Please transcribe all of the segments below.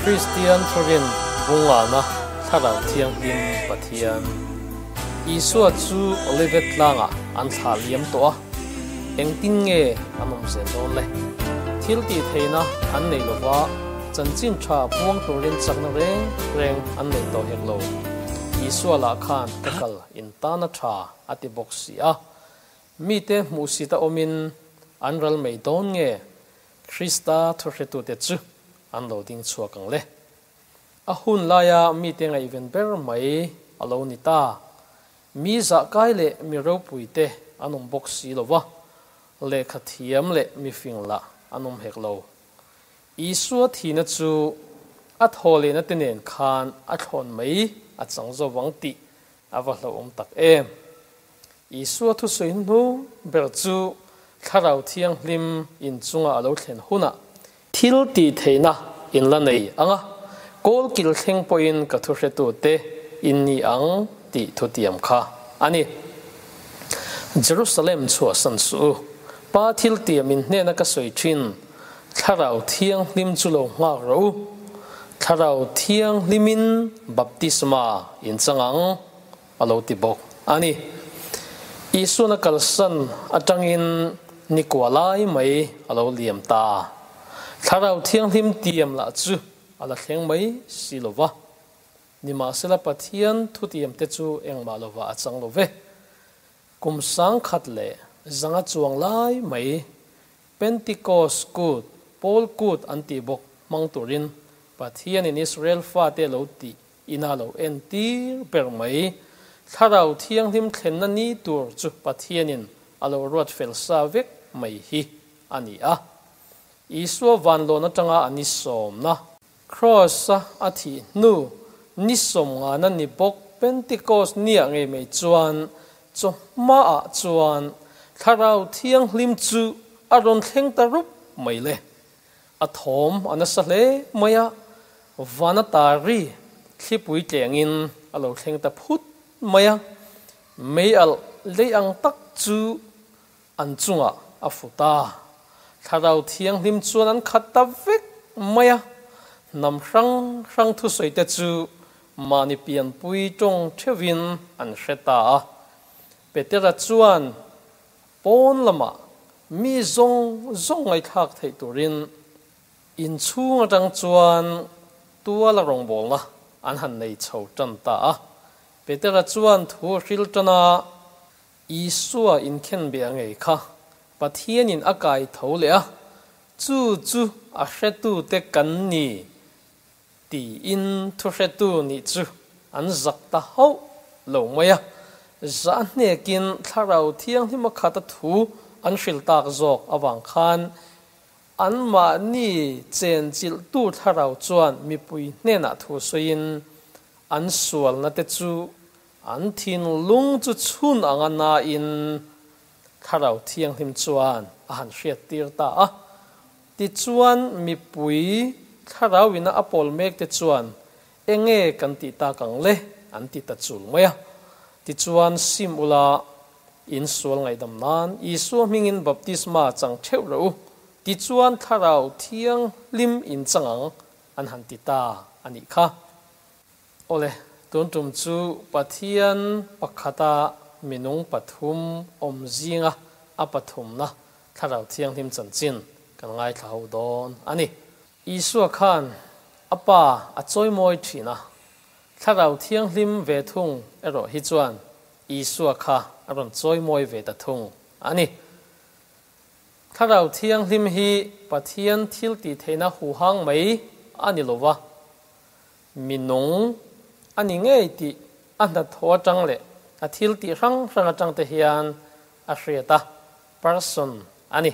Kristian thurin bungana Thlarau Thianghlim Pathian Isua chu Olivet tlangah an thlah liam tawh a, engtin nge an awm zel dawn le? Thil tih theihna an nei lova, chanchin tha puang turin chakna reng reng an nei tawh hek lo. Isua lah khan ka kal intana tha a ti bawk si a, mite hmuhsit a awmin an ral mai dawn nge Krista thuhretute chu an lo ding chhuak ang le. A hun laia mite ngaihven ber mai a lo ni ta. Mi zahkai leh mi ropuite an awm bawk si lo va, lehkha thiam leh mi fing lah an awm hek lo. Isua thihna chu a thaw lehna te nen khan a thlawn mai a chang zo vang tih a va hlauhawm tak em! Isua thusawi hnu ber chu Thlarau Thianghlim in chunga a lo thlen hunah thil tih theihna in la nei ang a, kawl kil thleng pawhin ka thuhretute in ni ang tih thutiam kha a ni. Jerusalem chhuahsan suh u, Pa thil tiam in hnena ka sawi thin, Thlarau Thianghlim chu lo nghak rawh u, Thlarau Thianghlimin baptisma in chang ang. A lo ti bawk a ni. Isuan a kalsan atangin ni kua lai mai a lo liam ta. Thlarau Thianghlim tiam lah chu a la thleng mai si lo va. Nimahsela Pathian thutiamte chu engmah lovah a chang lo ve. Kum 1000 leh 500 chuang lai mai Pentikos kut, Paul kut an tih bawk hmang turin Pathianin Israel fate lo tih Ina lo entir ber mai. Thlarau Thianghlim thlenna ni tur chu Pathianin a lo ruat fel sa vek mai hi a ni a. Isua vanlawn atanga a ni sawmna, Kraws-a a thih hnu ni sawmngana ni bawk Pentikos nia ngei mai chuan chawhmaah chuan Thlarau Thianghlim chu a rawn thleng ta rup mai le. A thawm a nasa hle mai a, vana tari thlipui tlengin a lo thleng ta phut mai a, mei alh lei ang tak chu an chungah a fu ta. Thlarau Thianghlim chuan an khat ta vek mai a, hnam hrang hrang thusawi te chu mahni pianpui tawng theuhin an hre ta a. Petera chuan Pawn lamah mi zawng zawng ngaihthlak theih turin inchhung atang chuan tuala rawngbawlna an han nei chho tan ta a. Petera chuan thu a hril tan a, Isua inkhenbeh a ngei kha Pathianin a kai tho leh a, chu chu a hretute kan ni Tiin thuhretu nih chu an zak ta hauh lo mai a, zah hnekin Thlarau Thianghlim a khat a thu an hrilh tak zawk avang khan anmahni chenchilhtu Thlarau chuan mipui hnenah thu sawiin an sualna te chu an thinlung chu chhun anga nain Thlarau Thianghlim chuan a han hriattir ta a. Tichuan, mipui thlarau ina a pawl mek te chuan enge kan tih tak ang le? an ti ta chul mai a. Tichuan, sim ula, in sual ngaihdam nan Isua hmingin baptisma chang theuh rawh u, tichuan thlarau thianghlim in chang ang an han ti ta a nih kha. Awle, tun tum chu Pathian pakhata minung pathum awm zinga a pathumna Thlarau Thianghlim chanchin kan ngaithla ho dawn a ni. Isua khan a Pa a chawimawi thin a, Thlarau Thianghlim ve thung erawh hi chuan Isua kha a rawn chawimawi ve ta thung a ni. Thlarau Thianghlim hi Pathian thil tih theihna huhang mai a ni lo va, Mi nung a ni ngei tih a hnathawh atang leh a thil tih hrang hrang atang te hian a hriat a, person, a ni.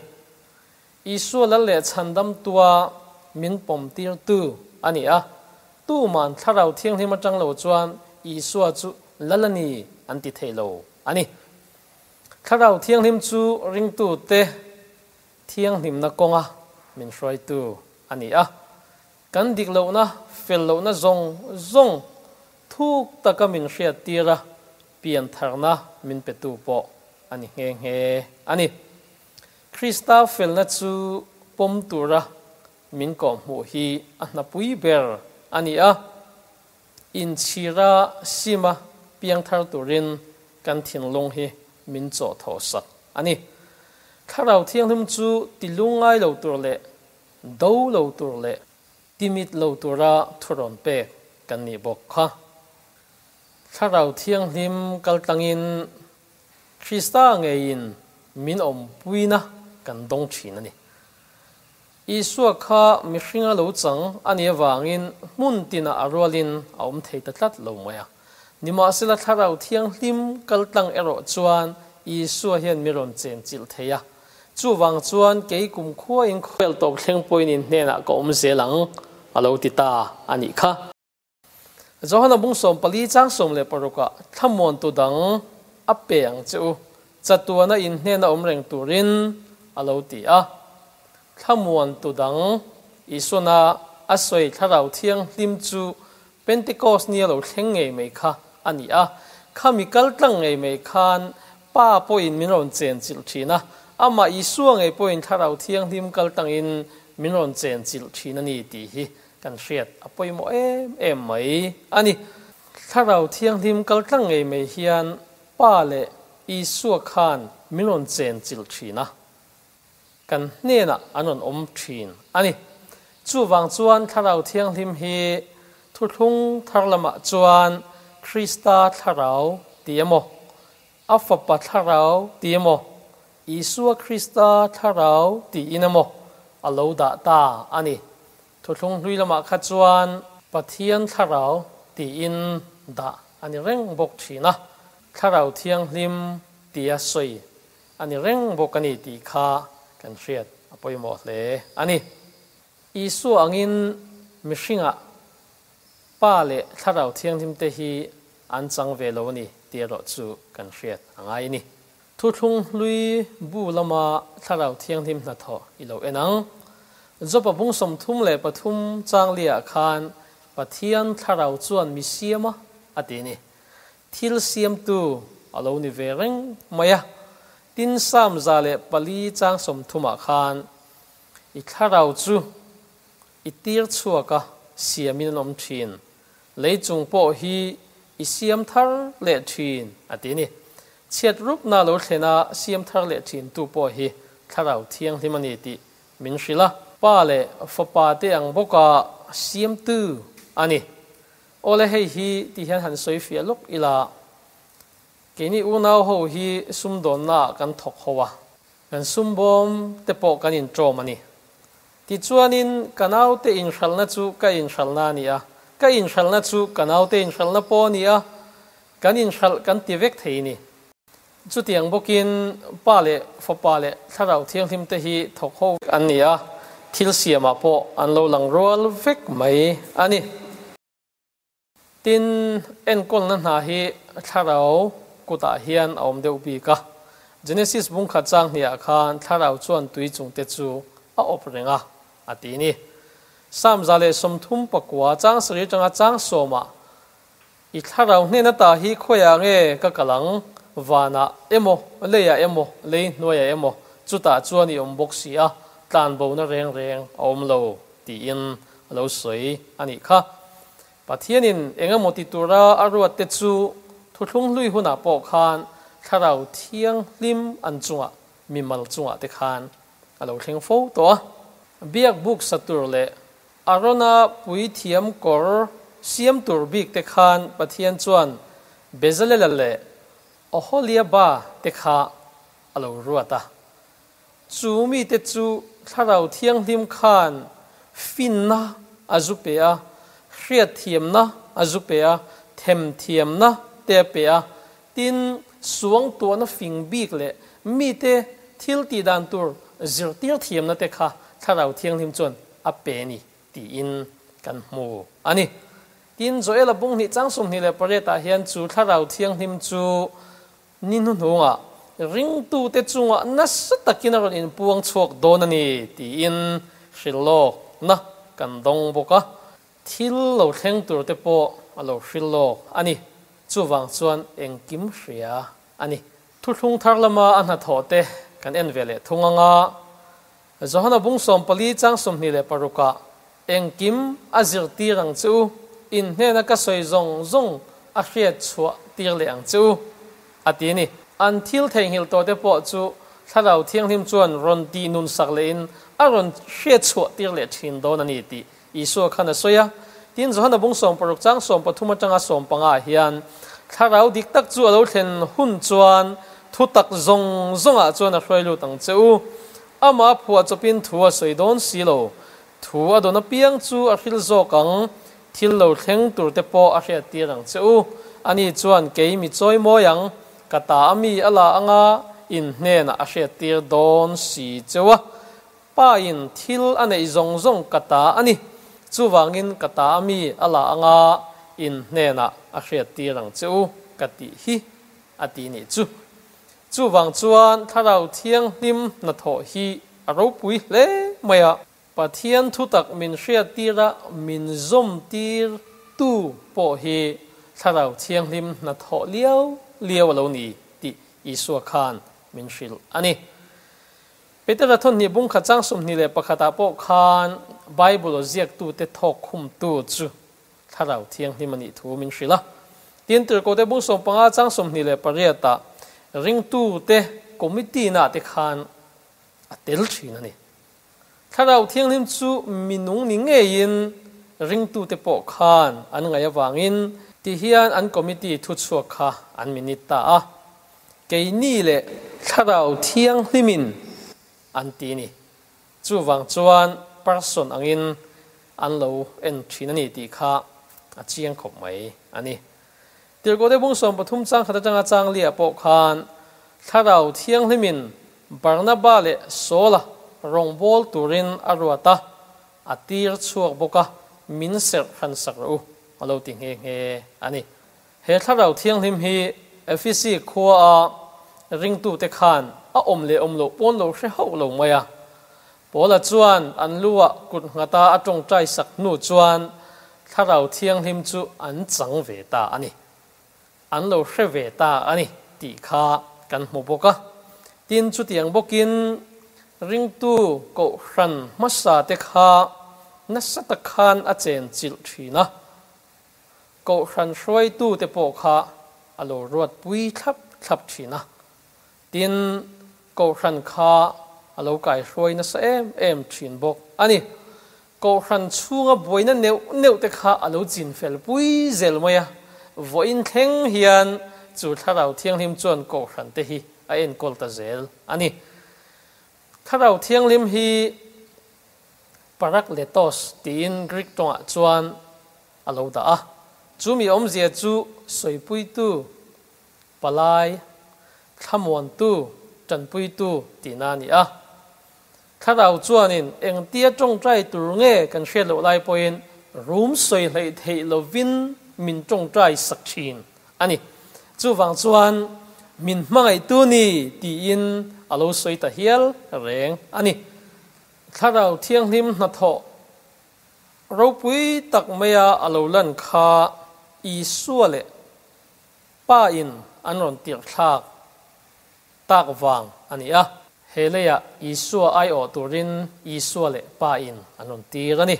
Isua lal leh chhandamtua min pawmtirtu a ni a, tuman Thlarau Thianghlim atang lo chuan Isua chu lal a ni an ti thei lo a ni. Thlarau Thianghlim chu ringtute thianghlimna kawnga min hruaitu a ni a. Kan dik lohna, fel lohna zawng zawng thuk taka min hriattir a, piantharna min petu pawh a ni nghe nghe a ni. Krista felna chu pawm tura min kawhhmuh hi a hnapui ber a ni a. Inchhira sima piangthar turin kan thinlung hi min chawh thawh sak a ni. Thlarau Thianghlim chu ti lungngai lo tur leh do lo tur leh timit lo tura thurawn pek kan nih bawk kha. Thlarau Thianghlim kaltlangin Krista ngeiin min awmpuina kan dawng thin a ni. Isua kha mihringa lo chang a nih avangin hmun tinah a rualin a awm thei ta tlat lo mai a. Nimahsela Thlarau Thianghlim kal tlang erawh chuan Isua hian mi rawn chen chilh thei a. Chuvang chuan kei kumkhuain khawvel tawp thleng pawhin in hnenah ka awm zel ang a lo ti ta a nih kha. Johana bung 14 chang 16 ah thlamuantu dang a pe ang che u, chatuana in hnena awm reng turin a lo ti a. Thlamuantu dang Isuana a sawi Thlarau Thianghlim chu Pentecost nia lo thleng ngei mai kha a ni a. Khami kal tlang ngei mai khan Pa pawhin min rawn chen chilh thin a, amah Isua ngei pawhin Thlarau Thianghlim kal tlangin min rawn chen chilh thin a ni tih hi Kan hriat a pawimawh em em mai a ni. Thlarau Thianghlim kal tlang ngei mai hian Pa leh Isua khan min rawn chen chilh thin a, kan hnenah an rawn awm thin a ni. Chuvang chuan Thlarau Thianghlim hi thuthlung thar lamah chuan Krista Thlarau ti emaw, A Fapa Thlarau ti emaw, Isua Krista Thlarau tiin emaw a lo dah ta a ni. Thuthlung hlui lamah kha chuan Pathian Thlarau tiin dah a ni reng bawk thin a, Thlarau Thianghlim tia sawi a ni reng bawk a ni tih kha kan hriat a pawimawh hle a ni. Isua angin mihringah Pa leh Thlarau Thianghlim te hi an chang ve lo a ni tih erawh chu kan hriat a ngai a ni. Thuthlung hlui bu lama Thlarau Thianghlim hnathawh i lo en ang. Jopa bung 33 chang liah khan Pathian Thlarau chuan mi siam a, a ti ni. Thil siamtu a lo ni ve reng mai a. Tin Psalm 104 chang 30 ah khan I Thlarau chu i tir chhuak a, siamin an awm thin. Lei chung pawh hi i siam thar leh thin, a ti ni. Chhiat rupna lo thlen a siam thar leh thin tu pawh hi Thlarau Thianghlim a ni tih min hrilh a. Pa leh Fapa te ang bawka siamtu a ni. Awle hei hi ti hian han sawi fiah lawk ila, keini unau ho hi sumdawnna ah kan thawk ho a, kan sumbawm te pawh kan inṭawm a ni. Tichuanin, ka naute inhralhna chu ka inhralhna a ni a, ka inhralhna chu ka naute inhralhna pawh a ni a, kan inhralh kan ti vek thei ni. Chutiang bawkin Pa leh Fapa leh Thlarau Thianghlim te hi thawk ho an ni a, thil siamah pawh an lo lang rual vek mai a ni. Tin, enkawlna hna hi thlarau kutah hian a awm deuh bik a. Genesis bung khat chang hniah khan thlarau chuan tui chungte chu a awp reng a, a ti ni. Psalm 139 chang sarih atanga chang sawmah, I thlarau hnena ta hi khawiah nge ka kal ang? Vanah emaw, leiah emaw, lei hnuaiah emaw, chutah chuan i awm bawk si a, tlanbona reng reng a awm lo, tiin a lo sawi a nih kha. Pathianin eng emaw ti tura a ruat te chu thuthlung hlui hunah pawh khan Thlarau Thianghlim an chungah, mimal chungah te khan a lo thleng fo tawh a. Biak buk sa tur leh Arona puithiam kawr siam tur bik te khan Pathian chuan Bezalela leh Oholiaba te kha a lo ruat a. Chu mite chu Thlarau Thianghlim khan finna a zu pe a, hriatthiamna a zu pe a, themthiamna te a pe a, tin, suangtuahna fing bik leh mite thil tih dan tur zirtir thiamna te kha Thlarau Thianghlim chuan a pe ni tiin kan hmu a ni. Tin, Joela bung hnih chang 28 ah hian chu Thlarau Thianghlim chu Ni hnuhnungah ringtute chungah nasa takin a rawn inpuang chhuak dawn a ni tiin hrilhlawkna kan dawng bawk a, thil lo thleng turte pawh a lo hrilhlawk a ni. Chuvang chuan engkim hria a ni. Thuthlung thar lama a hnathawhte kan en ve leh thung anga. Johana bung 14 chang 26 ah engkim a zirtir ang che u, in hnena ka sawi zawng zawng a hriat chhuah tir leh ang che u, a ti a ni. An thil theihnghilh tawh te pawh chu Thlarau Thianghlim chuan rawn tih nun sak lehin a rawn hriat chhuah tir leh thin dawn a ni tih Isua khan a sawi a. Tin, Johana bung 16 chang 13 atanga 15 ah hian Thlarau dik tak chu a lo thlen hun chuan thutak zawng zawngah chuan a hruai lut ang che u. Amah phuah chawpin thu a sawi dawn si lo. Thu a dawn apiang chu a hril zawk ang, thil lo thleng tur te pawh a hriat tir ang che u. Ani chuan kei mi chawi mawi ang, ka ta a mi a la anga in hnenah a hriat tir dawn si cheu a. Pa in thil a neih zawng zawng ka ta a ni, chuvangin ka ta a mi a la anga in hnenah a hriat tir ang che u ka tih hi a ti nih chu. Chuvang chuan Thlarau Thianghlim hnathawh hi a ropui hle mai a. Pathian thutak min hriattira min zawmtir tu pawh hi Thlarau Thianghlim hnathawh liau liau a lo ni tih Isua khan min hrilh a ni. Petera thawhnih bungkhat chang 21 ah pawh khan Bible ziaktute thawk khumtu chu Thlarau Thianghlim a nih thu min hrilh a. Tin, Tirhkohte bung 15 chang 28 ah ringtute committee na te khan a tel thin a ni. Thlarau Thianghlim chu minung ni ngeiin ringtute pawh khan an ngaih avangin ti hian an committee thuchhuak kha an minute ta a. Keini leh Thlarau Thianghlimin an ti ni. Chuvang chuan person angin an lo en thin a ni tih kha a chiang khawp mai a ni. Tirhkohte bung 13 chang khat atanga chang liah pawh khan Thlarau Thianghlimin Barnaba leh Saula rawngbâwl turin a ruat a, a tir chhuak bawk a, min serh hran sak rawh u a lo ti nghe nghe a ni. He Thlarau Thianghlim hi Efesi khuaa ringtute khan a awm leh awm loh pawn lo hre hauh lo mai a. Paula chuan an lu-ah kut nghata a tawngtai sak hnu chuan Thlarau Thianghlim chu an chang ve ta a ni. An lo hre ve ta a ni tih kha kan hmu bawk a. Tin, chutiang bawkin ringtu kohhran hmasa te kha nasa tak khan a chenchilh thin a. Kohhran hruaitute pawh kha a lo ruat pui thlap thlap thin a, tin, Kohhran kha a lo kaihruai nasa em em thin bawk a ni. Kohhran chhunga buaina neuh neuh te kha a lo chin fel pui zel mai a, vawiin thleng hian chu Thlarau Thianghlim chuan Kohhran te hi a enkawl ta zel a ni. Thlarau Thianghlim hi Parakletos tiin Greek tawngah chuan a lo dah a. Chu mi awmzia chu sawipuitu, palai, thlamuantu, tanpuitu tihna a ni a. Thlarau chuanin engtia tawngtai tur nge kan hriat loh lai pawhin rum sawi hleih theih lovin min tawngtai sak thin a ni. Chuvang chuan min hmangaihtu ni tiin a lo sawi ta hial reng a ni. Thlarau Thianghlim hnathawh Ropui tak maia a lo lan kha Isua leh Pa in an rawn tirh thlak tak vang a ni a. He leiah Isua aiawh turin Isua leh Pa in an rawn tir a ni.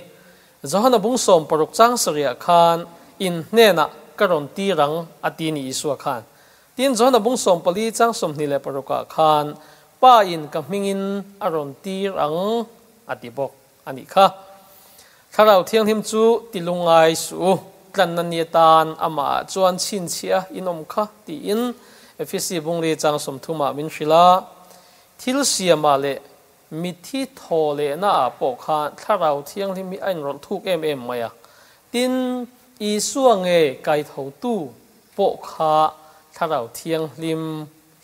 Johana bung 16 chang sarihah khan in hnenah ka rawn tir ang a ti ni Isua khan. Tin, Johana bung 14 chang 26 ah khan Pa in ka hmingin a rawn tir ang a ti bawk. A nih kha. Thlarau Thianghlim chu ti lungngai suh u, tlanna ni atan amah ah chuan chhinchhiah in awm kha tiin Efesi bungli chang 30 ah min hrilh a. Thil siamah leh mithi thaw lehna ah pawh khan Thlarau Thianghlim hi a inrawlh thuk em em mai a. Tin, Isua nge kaithotu pawh kha Thlarau Thianghlim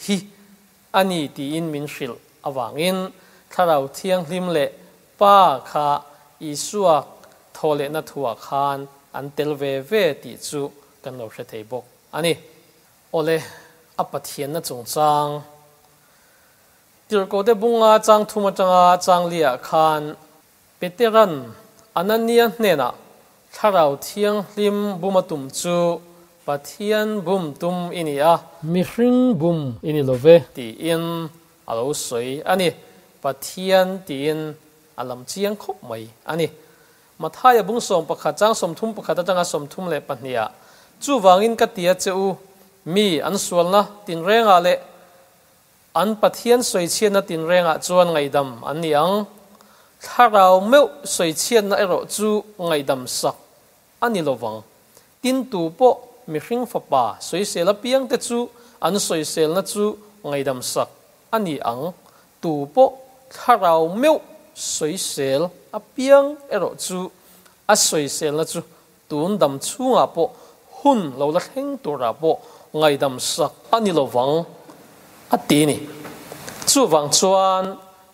hi a ni tiin min hrilh avangin Thlarau Thianghlim leh Pa kha Isua thawhlehna thuah khan an tel ve ve tih chu kan lo hre thei bawk a ni. Awle, a Pathianna chungchang Tirhkohte bunga chang thum atanga chang liah khan Peteran Anania hnenah Thlarau Thianghlim bum a tum chu Pathian bum tum i ni a. Mihring bum i ni lo ve. Tiin a lo sawi a ni. Pathian tiin a lam chiang khawp mai a ni. Mathaia bung 11 chang 31 atanga 32 ah, Chuvangin ka ti a che u, mi an sualna tinrengah leh an Pathian sawichhiatna tinrengah chuan ngaihdam an ni ang. Thlarau meuh sawichhiatna erawh chu ngaihdam sak a ni lovang. Tin tu pawh mihring fapa sawisel apiangte chu an sawiselna chu ngaihdam sak a ni ang. Tu pawh thlarau meuh sawisel apiang erawh chu a sawiselna chu tun dam chhungah pawh hun lo la thleng turah pawh ngaihdam sak a ni lovang a ti ni. Chuvang chuan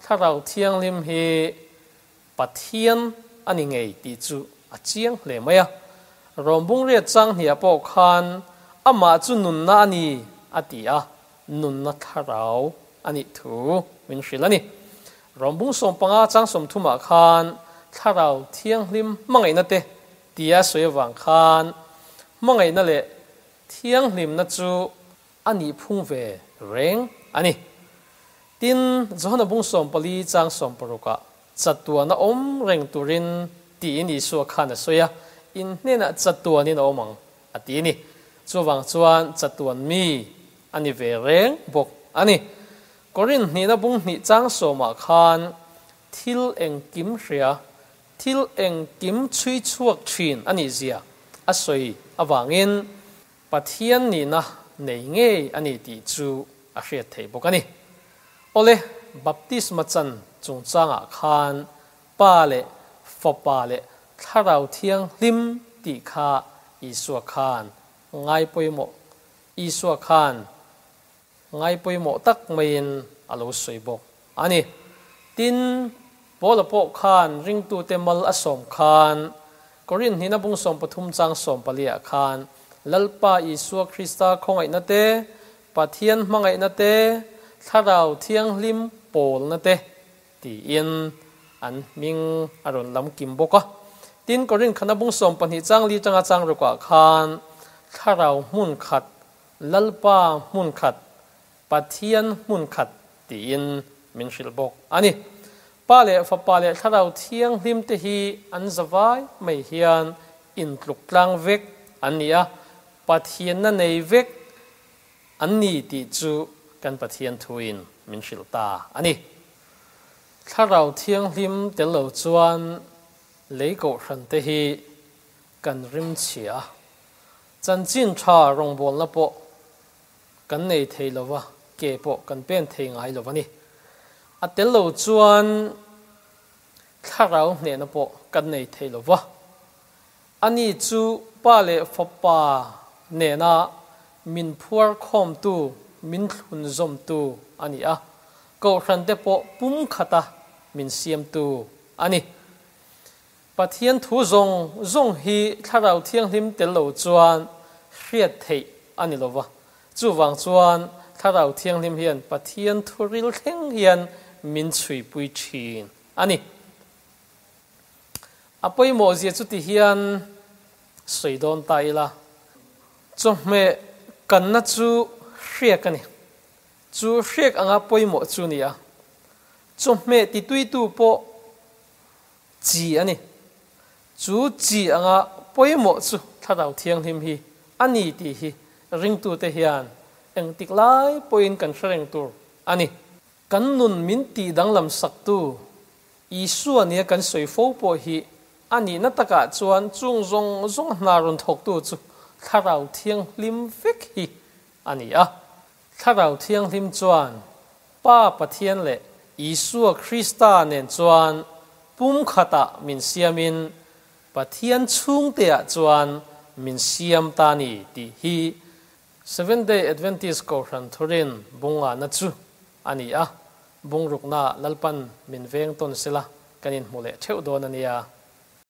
Thlarau Thianghlim hi Pathian a ni ngei tih chu a chiang hle mai a. Rawmbung riat chang hniah pawh khan amah chu nunna a ni a ti a, nunna thlarau a nih thu min hrilh a ni. Rawmbung 15 chang 30 ah khan Thlarau Thianghlim hmangaihna te tia sawi avang khan hmangaihna leh thianghlimna chu a nih phung ve reng a ni. Tin, Johana bung 14 chang 16 ah chatuan a awm reng turin tiin Isua khan a sawi a, in hnenah chatuanin a awm ang a ti a ni. Chuvang chuan chatuan mi a ni ve reng bawk a ni. Korinth hnihna bung hnih chang sawmah khan thil engkim hria, thil engkim chhui chhuak thin a nih zia a sawi avangin Pathian nihna nei ngei a ni tih chu a hriat theih bawk a ni. Awle, baptisma chan chungchangah khan Pa leh Fapa leh Thlarau Thianghlim tih kha Isua khan ngai pawimawh Isua khan ngai pawimawh tak maiin a lo sawi bawk a ni. Tin, Paula pawh khan ringtute mal a sawm khan Korinth hnihna bung 13 chang 14 ah khan Lalpa Isua Krista khawngaihna te, Pathian hmangaihna te, Thlarau Thianghlim pawlna te tiin an hming a rawn lam kim bawk a. Tin, Korinth khana bung 12 chang li tanga chang rukah khan Thlarau hmun khat, Lalpa hmun khat, Pathian hmun khat tiin min hrilh bawk a ni. Pa leh Fapa leh Thlarau Thianghlim te hi an zavai mai hian intluk tlang vek an ni a, Pathianna nei vek an ni tih chu kan Pathian thuin min hrilh ta a ni. Thlarau Thianghlim tel lo chuan lei kohhran te hi kan rimchhia a, chanchin tha rawngbawlna pawh kan nei thei lo va, ke pawh kan pen thei ngai lo a ni. A tel lo chuan thlarau hnehna pawh kan nei thei lo va. Ani chu Pa leh Fapa nena min phuar khawmtu, min thlun zawmtu a ni a, kohhrante pawh pumkhata min siamtu a ni. Pathian thu zawng zawng hi Thlarau Thianghlim tel lo chuan hriat theih a ni lo va. Chuvang chuan Thlarau Thianghlim hian Pathian thu ril thleng hian min chhuipui thin a ni. A pawimawh zia chu ti hian sawi dawn ta ila, chawhmeh kanna chu hriak a ni. Chu hriak anga pawimawh chu ni a, chawhmeh tituitu pawh chi a ni. Chu chi anga pawimawh chu Thlarau Thianghlim hi a ni tih hi ringtute hian engtik lai pawhin kan hre reng tur a ni. Kan nun min tih danglam saktu Isua nia kan sawi fo pawh hi a nihna takah chuan chung zawng zawng hna rawn thawktu chu Thlarau Thianghlim vek hi a ni a. Thlarau Thianghlim chuan Pa Pathian leh Isua Krista nen chuan pumkhatah min siamin Pathian chhungteah chuan min siam ta ni tih hi Seventh-day Adventist Kohhran Thurin bungahna chu a ni a, bungrukna Lalpan min veng tawn sela kan inhmu leh theuh dawn a nia.